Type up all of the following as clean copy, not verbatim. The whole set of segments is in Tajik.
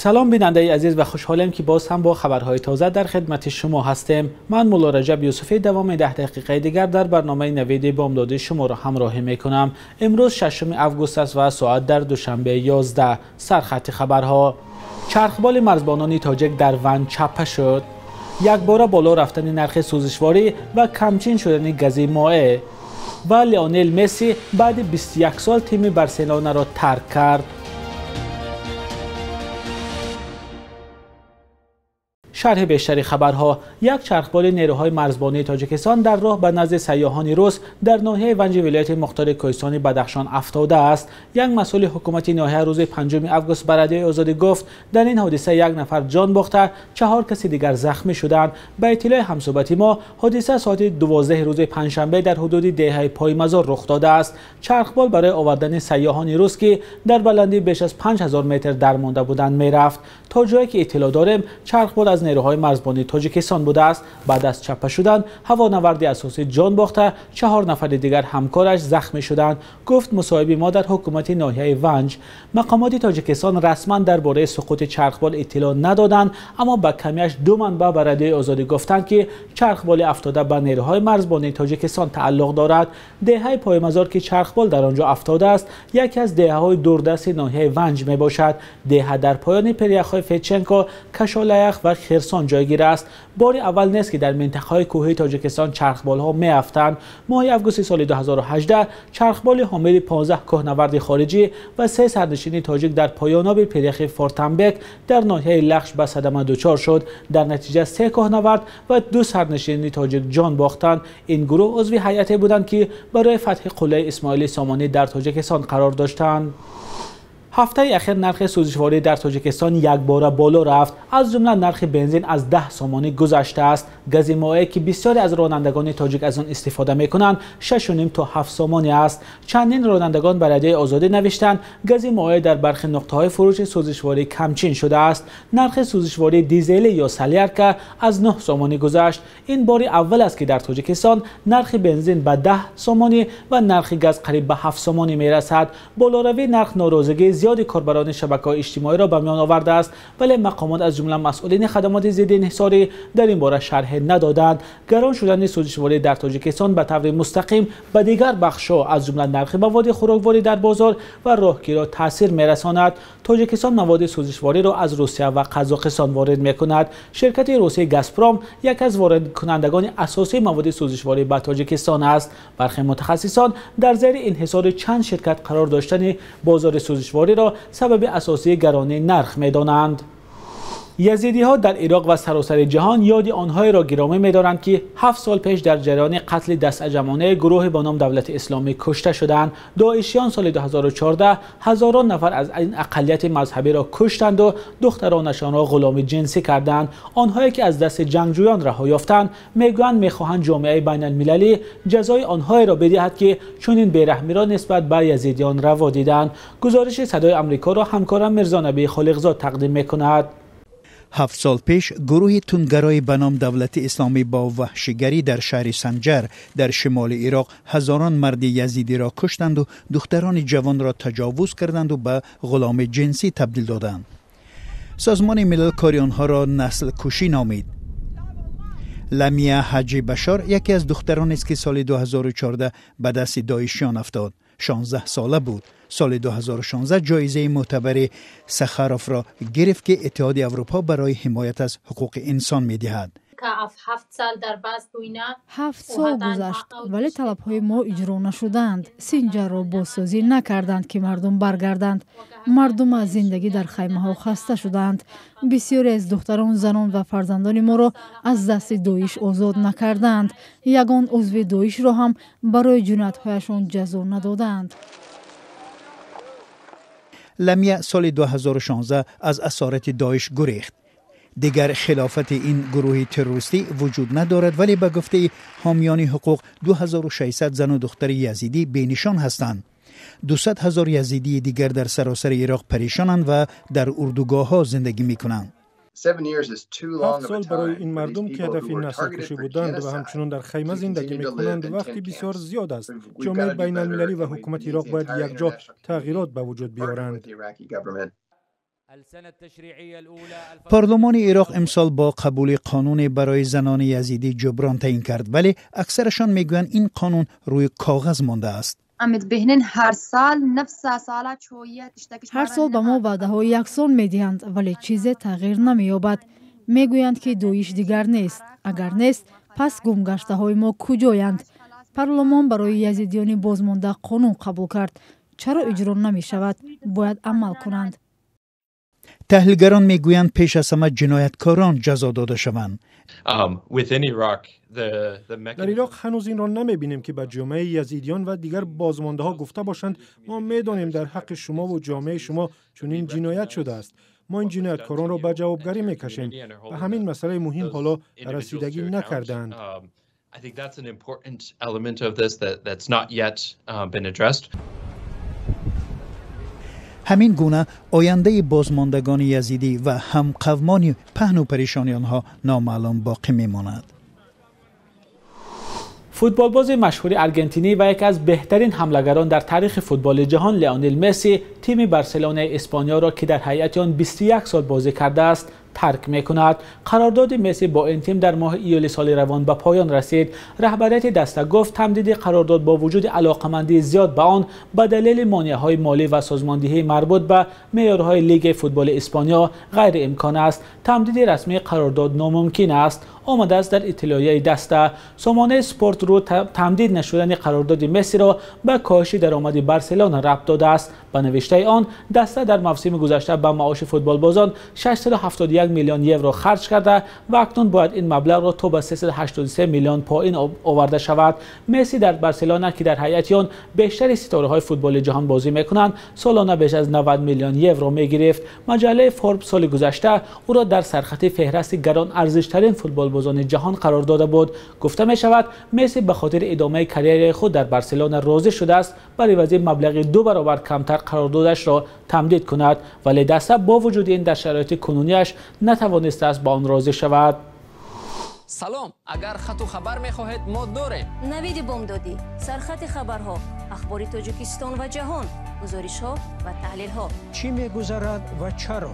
Салом бинандаи азиз ва хушҳолем, ки боз ҳам бо хабарҳои тоза дар хидмати шумо ҳастем. Ман Мулло Раҷаб Юсуфӣ давоми 10 дақиқаи дигар дар барномаи Навиди Бомдодӣ шуморо ҳамроҳӣ мекунам. Имрӯз 6 август аст ва соат дар Душанбе 11. Сархати хабарҳо. Чархболи марзбонони тоҷик дар Ванҷ чапа шуд. Якбора боло рафтани нархи сӯзишворӣ ва камчин шудани гази моеъ. Ва Лионел Месси баъди 21 сол тими Барселонаро тарк кард. Шарҳи бештари хабарҳо. Як чархболи нерӯҳои марзбонии Тоҷикистон дар роҳ ба назди сайёҳони рус дар ноҳияи Ванҷи вилояти мухтори Кӯҳистони Бадахшон афтодааст. Як масъули ҳукумати ноҳия рӯзи 5 август ба Радиои Озодӣ гуфт, дар ин ҳодиса як нафар ҷон бохта, 4 каси дигар захмӣ шуданд. Ба иттилои ҳамсӯҳбати мо, ҳодиса соати 12 рӯзи панҷшанбе дар ҳудуди деҳаи Поймазор рух додааст. Чархбол барои овардани сайёҳони рус, ки дар баландии беш аз 5000 метр дармонда буданд, мерафт. То ҷое ки иттилоъ дорем, чархбол аз нерӯҳои марзбонии Тоҷикистон будааст. Баъд аз чапа шудан ҳавонаварди асосӣ ҷон бохта, 4 нафари дигар ҳамкораш захмӣ шуданд, гуфт мусоҳиби мо дар ҳукумати ноҳияи Ванҷ. Мақомоти Тоҷикистон расман дар бораи суқути чархбол иттилоъ надоданд, аммо ба камиаш 2 манбаъ ба Радиои Озодӣ гуфтанд, ки чархболи афтода ба нерӯҳои марзбонии Тоҷикистон тааллуқ дорад. Деҳаи Поймазор, ки чархбол дар он ҷо афтодааст, яке аз деҳаҳои дурдасти ноҳияи Ванҷ мебошад. Деҳа дар поёни пиряхҳои Федченко, Кашолаях ва Херсон ҷойгир аст. Бори аввал нест, ки дар минтақаҳои кӯҳии Тоҷикистон чархболҳо меафтанд. Моҳи августи соли 2018 чархболи ҳомили 15 кӯҳнаварди хориҷӣ ва 3 сарнишини тоҷик дар поёноби пиряхи Фортамбек дар ноҳияи Лахш ба садама дучор шуд. Дар натиҷа 3 кӯҳнавард ва 2 сарнишини тоҷик ҷон бохтанд. Ин гурӯҳ узви ҳайате буданд, ки барои фатҳи қуллаи Исмоили Сомонӣ дар Тоҷикистон қарор доштанд. Ҳафтаи ахир нархи сӯзишворӣ дар Тоҷикистон якбора боло рафт. Аз ҷумла нархи бензин аз 10 сомонӣ гузаштааст. Гази моеъ, ки бисёре аз ронандагони тоҷик аз он истифода мекунанд, 6,5 то 7 сомонӣ аст. Чандин ронандагон ба Радиои Озодӣ навиштанд, гази моеъ дар бархи нуқтаҳои фурӯши сӯзишворӣ камчин шудааст. Нархи сӯзишвории дизелӣ ё солярка аз 9 сомонӣ гузашт. Ин бори аввал аст, ки дар Тоҷикистон нархи бензин ба 10 сомонӣ ва нархи газ қариб ба 7 сомонӣ мерасад. Болоравии нарх норозигии зиёди корбарони шабакаҳои иҷтимоиро ба миён овардааст, вале мақомот аз ҷумла масъулини хадамоти зидди инҳисорӣ дар ин бора шарҳе надоданд. Гарон шудани сӯзишворӣ дар Тоҷикистон ба таври мустақим ба дигар бахшҳо, аз ҷумла нархи маводи хӯрокворӣ дар бозор ва роҳгиро таъсир мерасонад. Тоҷикистон маводи сӯзишвориро аз Русия ва Қазоқистон ворид мекунад. Ширкати русии Газпром яке аз воридкунандагони асосии маводи сӯзишворӣ ба Тоҷикистон аст. Бархе мутахассисон дар зери инҳисори чанд ширкат қарор доштани бозори сӯзишвориро сабаби асосии гаронии нарх медонанд. Язидиҳо дар Ироқ ва саросари ҷаҳон ёди онҳоеро гиромӣ медоранд, ки 7 сол пеш дар ҷараёни қатли дастаҷамъонаи гурӯҳе ба ном Давлати Исломӣ кушта шуданд. Доишиён соли 2014 ҳазорон нафар аз ин ақаллияти мазҳабиро куштанд ва духтаронашонро ғуломи ҷинсӣ карданд. Онҳое ки аз дасти ҷангҷӯён раҳо ёфтанд, мегӯянд мехоҳанд ҷомеаи байналмилалӣ ҷазои онҳоеро бидиҳад, ки чунин бераҳмиро нисбат ба язидиён раво диданд. Гузориши Садои Амрикоро ҳамкорам Мирзонабӣ Холиқзод тақдим мекунад. 7 сол пеш гурӯҳи тундгарои ба ном Давлати Исломӣ бо ваҳшигарӣ дар шаҳри Санҷар дар шимоли Ироқ ҳазорон марди язидиро куштанду духтарони ҷавонро таҷовуз карданду ба ғуломи ҷинсӣ табдил доданд. Созмони Милал кори онҳоро наслкушӣ номид. Ламия Ҳаҷи Башор яке аз духтаронест, ки соли 2014 ба дасти доишиён афтод. 16 сола буд. Соли 2016 ҷоизаи мӯътабари Сахаровро гирифт, ки Иттиҳоди Аврупо барои ҳимоят аз ҳуқуқи инсон медиҳад. 7 сол гузашт, вале талабҳои мо иҷро нашуданд. Синҷарро бозсозӣ накарданд, ки мардум баргарданд. Мардум аз зиндагӣ дар хаймаҳо хаста шуданд. Бисёре аз духтарон, занон ва фарзандони моро аз дасти Доиш озод накарданд. Ягон узви Доишро ҳам барои ҷиноятҳояшон ҷазо надоданд. Ламия соли 2016 аз асорати Доиш гурехт. Дигар хилофати ин гурӯҳи террористӣ вуҷуд надорад, вале ба гуфтаи ҳомиёни ҳуқуқ 2600 зану духтари язидӣ бенишон ҳастанд. 200 ҳазор язидии дигар дар саросари Ироқ парешонанд ва дар урдугоҳҳо зиндагӣ мекунанд. 7 сол барои ин мардум, ки ҳадафи наслкушӣ буданд ва ҳамчунон дар хайма зиндагӣ мекунанд, вақти бисёр зиёд аст. Ҷомеаи байналмилалӣ ва ҳукумати Ироқ бояд якҷо тағйирот ба вуҷуд биёранд. Парлумони Ироқ имсол бо қабули қонуне барои занони язидӣ ҷуброн таъин кард, вале аксарашон мегӯянд ин қонун рӯи коғаз мондааст. Ҳар сол ба мо ваъдаҳои яксон медиҳанд, вале чизе тағйир намеёбад. Мегӯянд, ки Доиш дигар нест. Агар нест, пас гумгаштаҳои мо куҷоянд? Парлумон барои язидиёни бозмонда қонун қабул кард. Чаро иҷро намешавад? Бояд амал кунанд. Таҳлилгарон мегӯянд, пеш аз ҳама ҷинояткорон ҷазо дода шаванд. Дар Ироқ ҳанӯз инро намебинем, ки ба ҷомеаи язидиён ва дигар бозмондаҳо гуфта бошанд: мо медонем, дар ҳаққи шумову ҷомеаи шумо чунин ҷиноят шудааст, мо ин ҷинояткоронро ба ҷавобгарӣ мекашем. Ба ҳамин масъалаи муҳим ҳоло расидагӣ накардаанд. Ҳамин гуна ояндаи бозмондагони язидӣ ва ҳамқавмони паҳну парешони онҳо номаълум боқӣ мемонад. Футболбози машҳури аргентинӣ ва яке аз беҳтарин ҳамлагарон дар таърихи футболи ҷаҳон Леонел Месси тими Барселонаи Испаниёро, ки дар ҳайати он 21 сол бозӣ кардааст, тарк мекунад. Қарордоди Месси бо ин тим дар моҳи июли соли равон ба поён расид. Раҳбарияти даста гуфт, тамдиди қарордод бо вуҷуди алоқамандии зиёд ба он ба далели монеаҳои молӣ ва созмондиҳии марбут ба меъёрҳои Лигаи футболи Испания ғайриимкон аст. Тамдиди расмии қарордод номумкин аст, омадааст дар иттилоияи даста. Сомонаи Спорт ру тамдид нашудани қарордоди Мессиро ба коҳиши даромади Барселона рабт додааст. Ба навиштаи он, даста дар мавсими гузашта ба маоши футболбозон 671 миллион евро харҷ карда ва акнун бояд ин маблағро то ба 383 миллион поин оварда шавад. Месси дар Барселона, ки дар ҳайати он бештари ситораҳои футболи ҷаҳон бозӣ мекунанд, солона беш аз 90 миллион евро мегирифт. Маҷаллаи Форбс соли гузашта ӯро дар сархати феҳрасти гарон арзиштарин футболбозони ҷаҳон қарор дода буд. Гуфта мешавад, Месси ба хотири идомаи карьераи худ дар Барселона розӣ шудааст бар ивази маблағи 2 баробар камтар қарордодашро тамдид кунад, вале даста бо вуҷуди ин дар шароити кунунияш натавонистааст ба он розӣ шавад. Салом, агар хату хабар мехоҳед, мо дорем. Навиди бомдодӣ, сархати хабарҳо, ахбори Тоҷикистон ва ҷаҳон, гузоришҳо ва таҳлилҳо. Чӣ мегузарад ва чаро?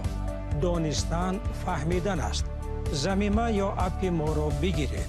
Донистан фаҳмидан аст. Замима ё аппи моро бигиред.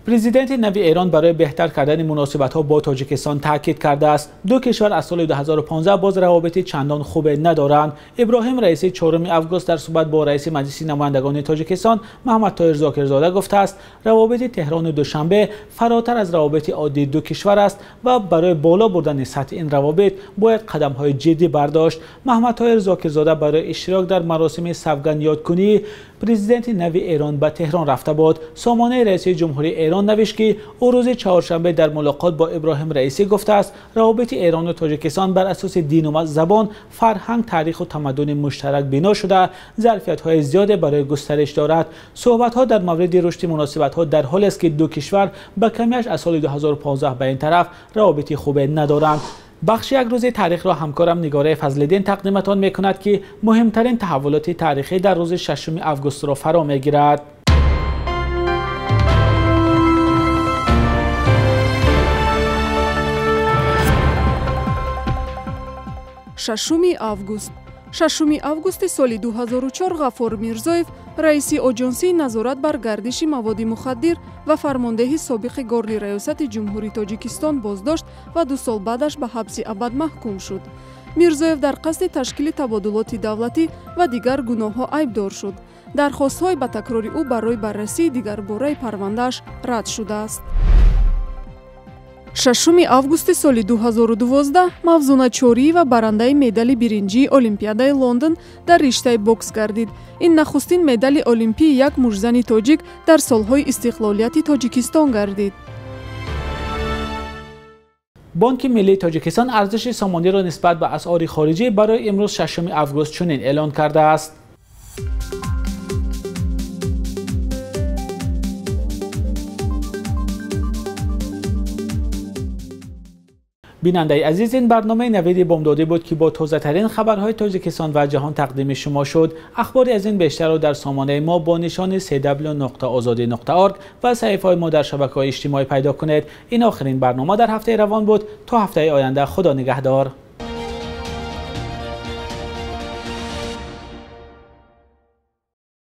Президенти нави Эрон барои беҳтар кардани муносибатҳо бо Тоҷикистон таъкид кардааст. Ду кишвар аз соли 2015 боз равобити чандон хубе надоранд. Иброҳим Раиси 4 август дар суҳбат бо раиси Маҷлиси намояндагони Тоҷикистон Муҳаммад Тоҳир Зокирзода гуфтааст, равобити Теҳрону Душанбе фаротар аз равобити оддии ду кишвар аст ва барои боло бурдани сатҳи ин равобит бояд қадамҳои ҷиддӣ бардошт. Муҳаммад Тоҳир Зокирзода барои иштирок дар маросими савгандёдкунии президенти нави Эрон ба Теҳрон рафта буд. Сомонаи раиси ҷумҳурии Эрон навишт, ки ӯ рӯзи чаҳоршанбе дар мулоқот бо Иброҳим Раисӣ гуфтааст, равобити Эрону Тоҷикистон бар асоси дину забон, фарҳанг, таъриху тамаддуни муштарак бино шуда, зарфиятҳои зиёде барои густариш дорад. Суҳбатҳо дар мавриди рушди муносибатҳо дар ҳолест, ки ду кишвар ба камиаш аз соли 2015 ба ин тараф равобити хубе надоранд. Бахши як рӯзи таърихро ҳамкорам Нигораи Фазлиддин тақдиматон мекунад, ки муҳимтарин таҳаввулоти таърихӣ дар рӯзи 6 августро фаро мегирад. Шашуми август. 6 августи соли 2004 Ғаффор Мирзоев, раиси Оҷонсии назорат бар гардиши маводи мухаддир ва фармондеҳи собиқи Горди раёсати Ҷумҳурии Тоҷикистон боздошт ва 2 сол баъдаш ба ҳабси абад маҳкум шуд. Мирзоев дар қасди ташкили табодулоти давлатӣ ва дигар гуноҳҳо айбдор шуд. Дархостҳои ба такрори ӯ барои баррасии дигарбораи парвандааш рад шудааст. 6 августи соли 2012 Мавзуна Чориева барандаи медали биринҷии Олимпиадаи Лондон дар риштаи бокс гардид. Ин нахустин медали олимпии як мужзани тоҷик дар солҳои истиқлолияти Тоҷикистон гардид. Бонки Миллии Тоҷикистон арзиши сомониро нисбат ба асъори хориҷӣ барои имрӯз 6 август чунин эълон кардааст. Бинандаи азиз, ин барномаи навиди бомдодӣ буд, ки бо тозатарин хабарҳои Тоҷикистон ва ҷаҳон тақдими шумо шуд. Ахбори аз ин бештарро дар сомонаи мо бо нишони cw.ozodi.org ва саҳифаҳои мо дар шабакаҳои иҷтимоӣ пайдо кунед. Ин охирин барнома дар ҳафтаи равон буд. То ҳафтаи оянда, Худо нигаҳдор.